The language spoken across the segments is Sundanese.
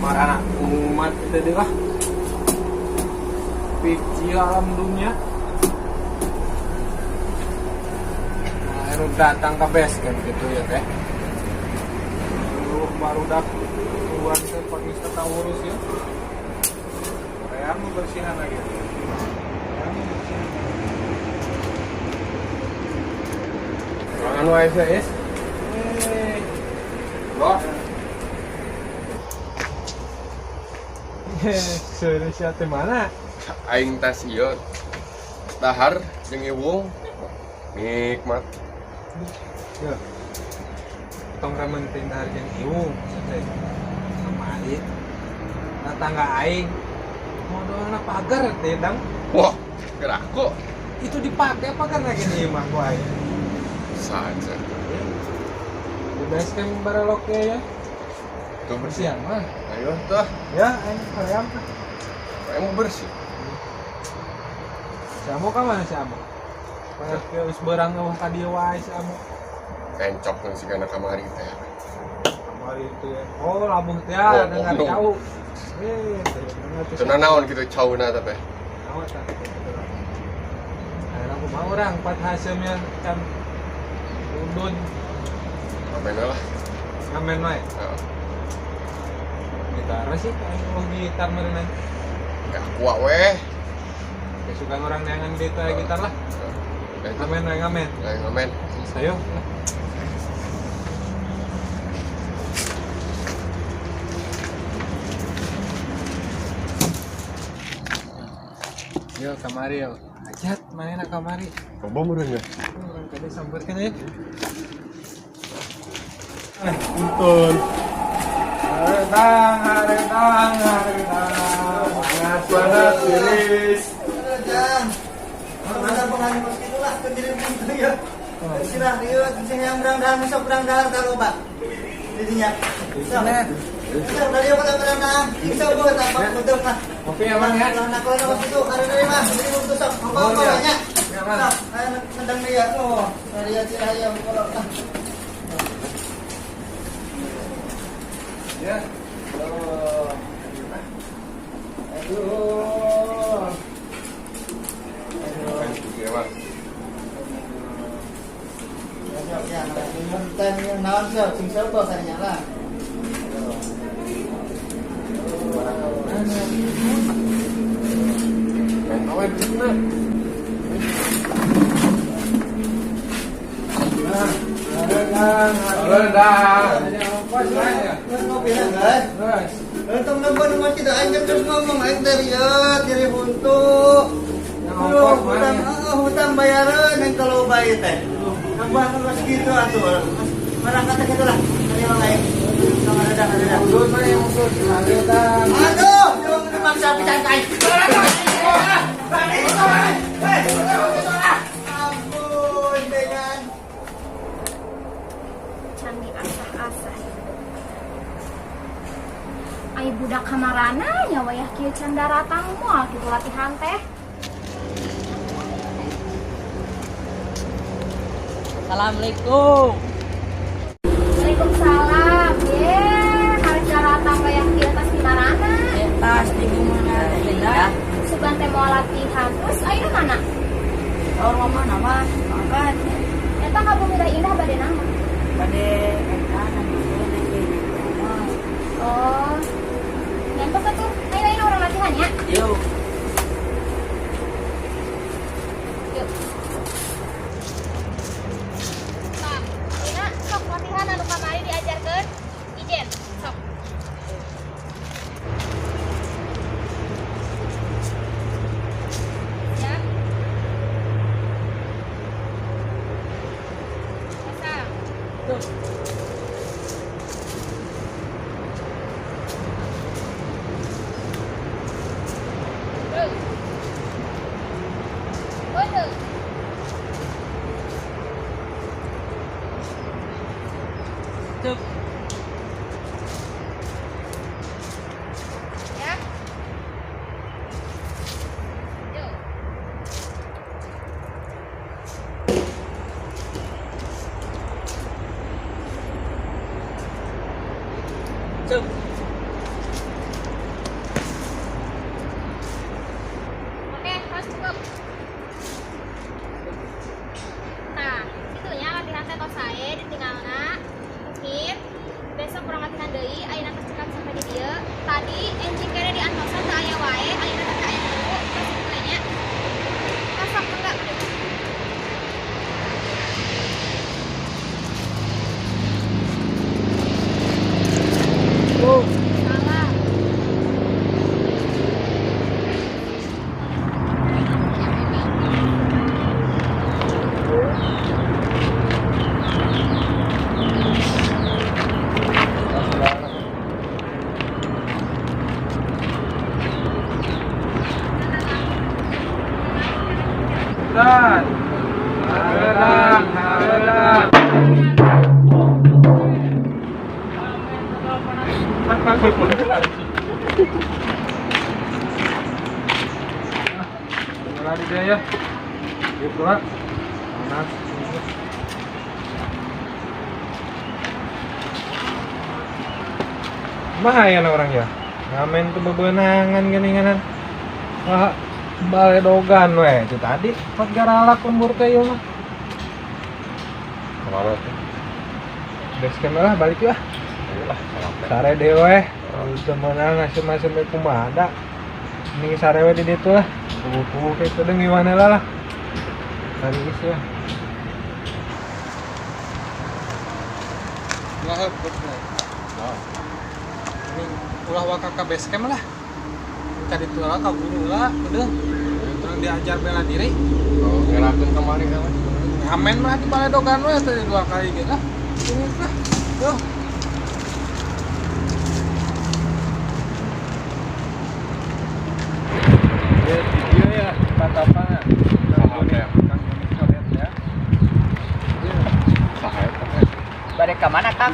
Kamarana umat itu deh lah. Pikir alam dunia. Nah, anu datang ke base camp gitu ya teh. Aduh, baru dak tuan teh pagi urus ya. Korea membersihan lagi. Korea membersihan. Anu wae sih, Is. Eh, Wah, serius teh mana? Aing tas ieu. Dahar jeung iwung. Nikmat. Ya. Tong ramen teh dahar jeung iwung teh. Kamari tetangga aing modalna pagar teh, Dang. Wah, geraku Itu dipakai pagar lagi nih mah ku aing. Saja. Di base camp baralok ya. Tuh bersih. Bersihan mah. Ayo tuh, Ya, aing hoream. Emang bersih. Si Amo ka mana si Amo? Pas geus beurang eueuh ka dieu wae si Amo. Kencok nih si kana kamari teh. Kamari itu ya. Oh, labuh teh Oh, ya, dengar oh, no. jauh. Eh, teh, dengar teh. Cenah naon kitu cauna teh teh. Naon tah? Ayeuna kumaha urang pat haseumnya can udun Ngapain lah. Ngamen wae. Heeh. Gitar sih, aing oh gitar meureun. Gak kuat weh. Kesukaan orang neangan gitar gitar lah. Heeh. Ngamen wae ngamen. Ayo ngamen. Ayo lah. Yo kamari yo. Ajat mana kamari? Coba meureun ya. Urang tadi sampeurkeun ya. Punten. Haredang, haredang, haredang. Panas panas tiris. Jang. Mana pengen kos kitu lah ke diri pintu ya. Sirah ieu sing yang berang dahar sok berang dahar tah loba. Didinya. Sok. Sok dari apa berang dahar. Bisa gua tak pak lah. Kopi ya, Bang ya. Lah nak kos kitu ada dari mah jadi untuk sok. Oh, Apa iya. nya. Ya, Bang. Sok, ayo mendang dia. Oh, dari ya sirah ya kalau lah. Ya. Oh. Aduh. Ya, Bang. Ya sok ya, nah, yang naon sok sing sok karinya lah. Main awe bersihna. Nah, haredang, Haredang. Ada ongkos lah ya. Terus ngopi lah, guys. Terus. Untung nembon nembon kita aing terus ngomong aing teh rieu diri buntu. Yang Aduh, ongkos hutang, mana? Hutang bayaran yang kalau bayi teh. Nambah nambah segitu atuh. Marah kata gitu lah. Dari orang lain. Sama ada ada. Udun mah yang udun. Haredang. Aduh, jangan maksa pisan kai. Ampun, dengan Can diasah-asah ya. Ai budak kamarana nya wayah kieu can daratang moal kitu latihan teh. Assalamualaikum. Waalaikumsalam. Ye, harus daratang wayah kieu tas di marana? Tas di gimana? Indah. Sugan teh moal latihan. Terus ayeuna mana? Oh, mama nama makan. Eta ka Bumi Indah bade naon? Bade eta nanti naik Oh. Nyantos atuh. Ayo ayo urang latihan ya. Yuk. Yuk. Tah, Ina, sok latihan anu kamari diajarkeun. Ijen, sok. Ya. Pasang. Tuh. Terus. Waduh. Tuh. Ya. Yuk. Tuh. Lari dia ya. Gitu lah. Panas. Bahaya lah orang ya. Ngamen tuh bebenangan geninganan. Wah, baledogan we itu tadi pot garalak lembur teh ieu mah. Kemana tuh? Base camp lah balik yuk ah. Ayolah, sare dewe. Teu meunang asem-asem we kumaha da. Mending sare we di ditu lah. Puguh-puguh kayak itu deh ngiwanna lah. Tadi geus ya. Ulah ini ulah waka ka base camp lah. Cari tuh lah ka guru lah, udah. Terus diajar bela diri. Oh, ngelakuin kemarin kan? Ngamen mah di baledogan we tadi 2 kali gitu lah. Ini lah. Tuh. Lihat video ya, patapan. Kang Joni Codet ya. Saha eta? Bade ka mana, Kang?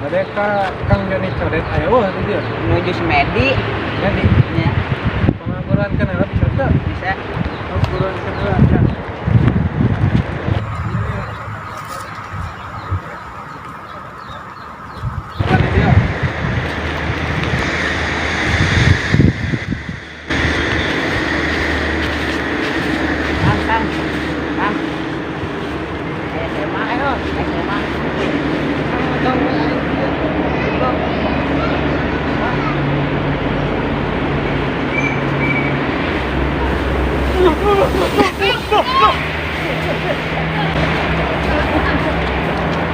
Bade ka Kang Joni Codet ayo itu dia. Menuju Semedi. Jadi, ya. Pengangguran kan bisa tuh? Bisa. Pengangguran kan ya. Kang, Kang. SMA ayo, SMA.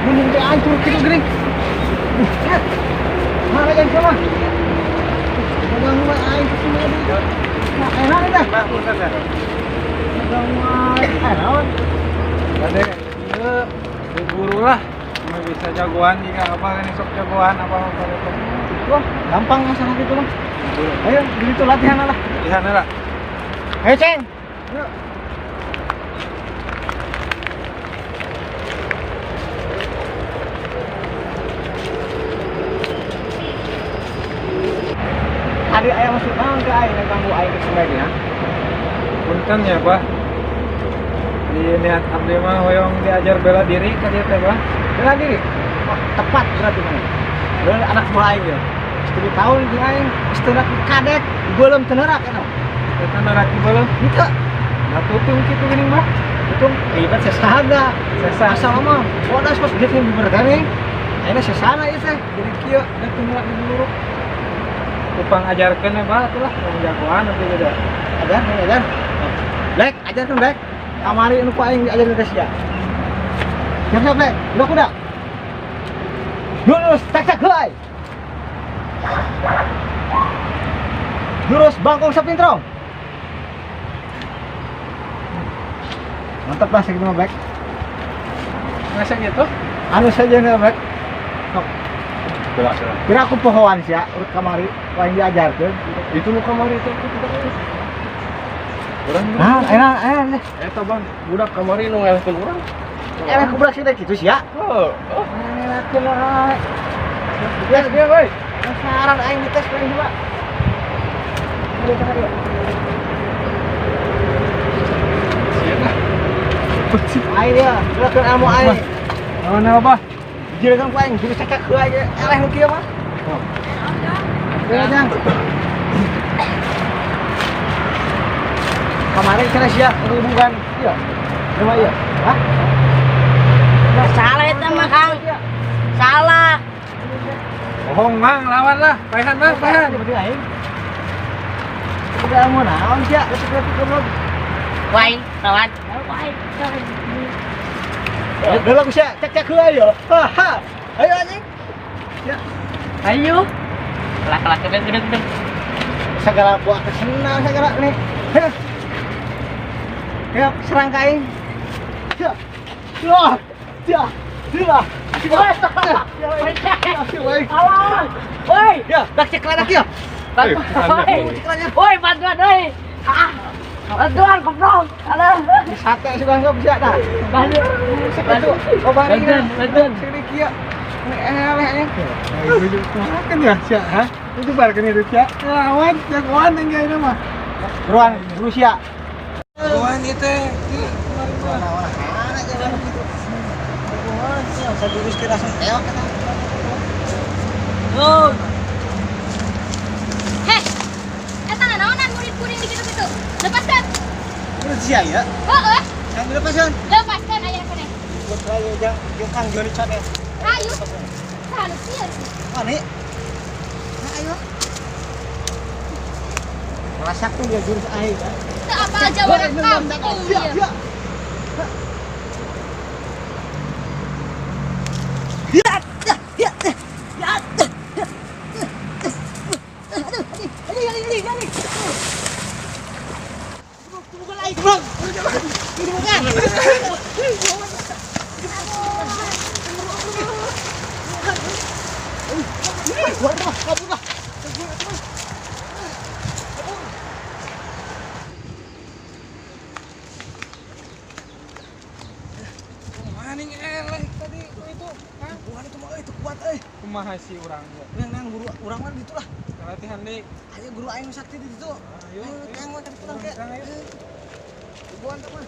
Gunung teh hancur kitu geuning. Mana yang sama? Pegang wae aing ke sini. Nah, enak dah. Bah, urusan dah. Pegang wae. Naon? Bade ieu guru lah. Cuma bisa jagoan jika apa kan sok jagoan apa apa itu. Wah, gampang masalah gitu mah. Ayo, gitu latihan lah. Latihan lah. Ayo, Ceng. Yuk. Tadi ayah masuk naon ke aing ganggu aing ke sungai ya. Punten ya, Bah. Di niat abdi mah hoyong diajar bela diri ka dieu teh, Bah. Bela diri. Wah, tepat berarti mana? Bener anak buah aing ya. 10 tahun di aing, setengah kadek, belum tenerak kan. Eta nerak di belum? Henteu. Nah, tutung kitu geuning, Bah. Tutung hebat sesana. Sesana. Asal mah bodas pas dia teh bertanding. Ayeuna sesana ieu teh. Jadi kieu da tenerak di luruk. Upang ajarkeun ya, Bah, atulah urang jagoan atuh beda. Ajar, ajar. Black, ajarkeun Black. Kamari nu ku aing diajarkeun teh sia. Siap-siap Black, udah kuda. Lurus, tak tak heai. Lurus bangkong sapintrong. Mantap lah segitu mah Black. Masa gitu? Anu saja nih Black. Sok. Kira aku pohoan sia urut kamari lain diajarkeun. Itu nu kamari teh urang. Nah, enak, enak. Eta Bang, budak kamari nu ngelehkeun urang. Eleh ku budak sih kitu sia. Heeh. Ngelehkeun wae. Ya, dia woi. Saran aing dites ku aing juga. Aing dia, geurakeun ilmu aing. Naon apa? Jiragan ku aing jurus cakak heula ge eleh nu kieu mah. Ya, Jang. Kemarin cenah sia hubungan iya. Rumah iya. Hah? Salah eta mah, Kang. Salah. Bohong, Mang, lawan lah. Paehan, Mang, paehan. Berarti aing. Udah ilmu naon sia, detik-detik goblok. Wai, lawan. Wai. Udah lagu sia, cek-cek heula yo. Ha. Ayo anjing. Ya. Ayo. Kelak-kelak gedeng-gedeng. Segala buah kesenang segala nih. Ayo. Ayo serang ka aing. Ya. Ya. Ya. Ya. Alah. Woi. Ya, dak cek ladak ya. Woi, bantuan euy. Ah. Bantuan goblok. Alah. Sate suka enggak bisa dah. Bantu. Bantu. Oh, Bantuan, bantuan. Sini kieu. Eleh anjing. Kumaha ya sia, ha? Itu barkeun hidup sia. Lawan jagoan anjing ayeuna mah. Buruan, Rusia. Jagoan ieu teh. Mana jalan gitu. Jagoan sih, sajurus ke langsung keok eta. Oh. Heh. Eta nanaonan murid kuring di kitu-kitu. Lepaskan. Rusia ya? Heeh. Jangan dilepaskan. Lepaskan aya keneh. Buat ayo jang, jeung Kang Joni Chan ya. Ayo. Saha nu sieun? Wani. Nah, ayo. Rasak tuh dia jurus aing. Teu apal jawara kampung ieu. Ya, ya, ya, ya. Aduh, aduh, aduh, aduh, aduh. Bukan lagi, bro. Bukan. Kabur lah. Maning eleh tadi itu. Hah? Bukan itu mah itu kuat euy. Kumaha sih urang ge? Nang nang guru urang mah ditulah. Latihan deui. Ayo guru aing nu sakti di ditu. Ayo, Ayo kang mah ka ditu ke. Ayo. Buan teh mah.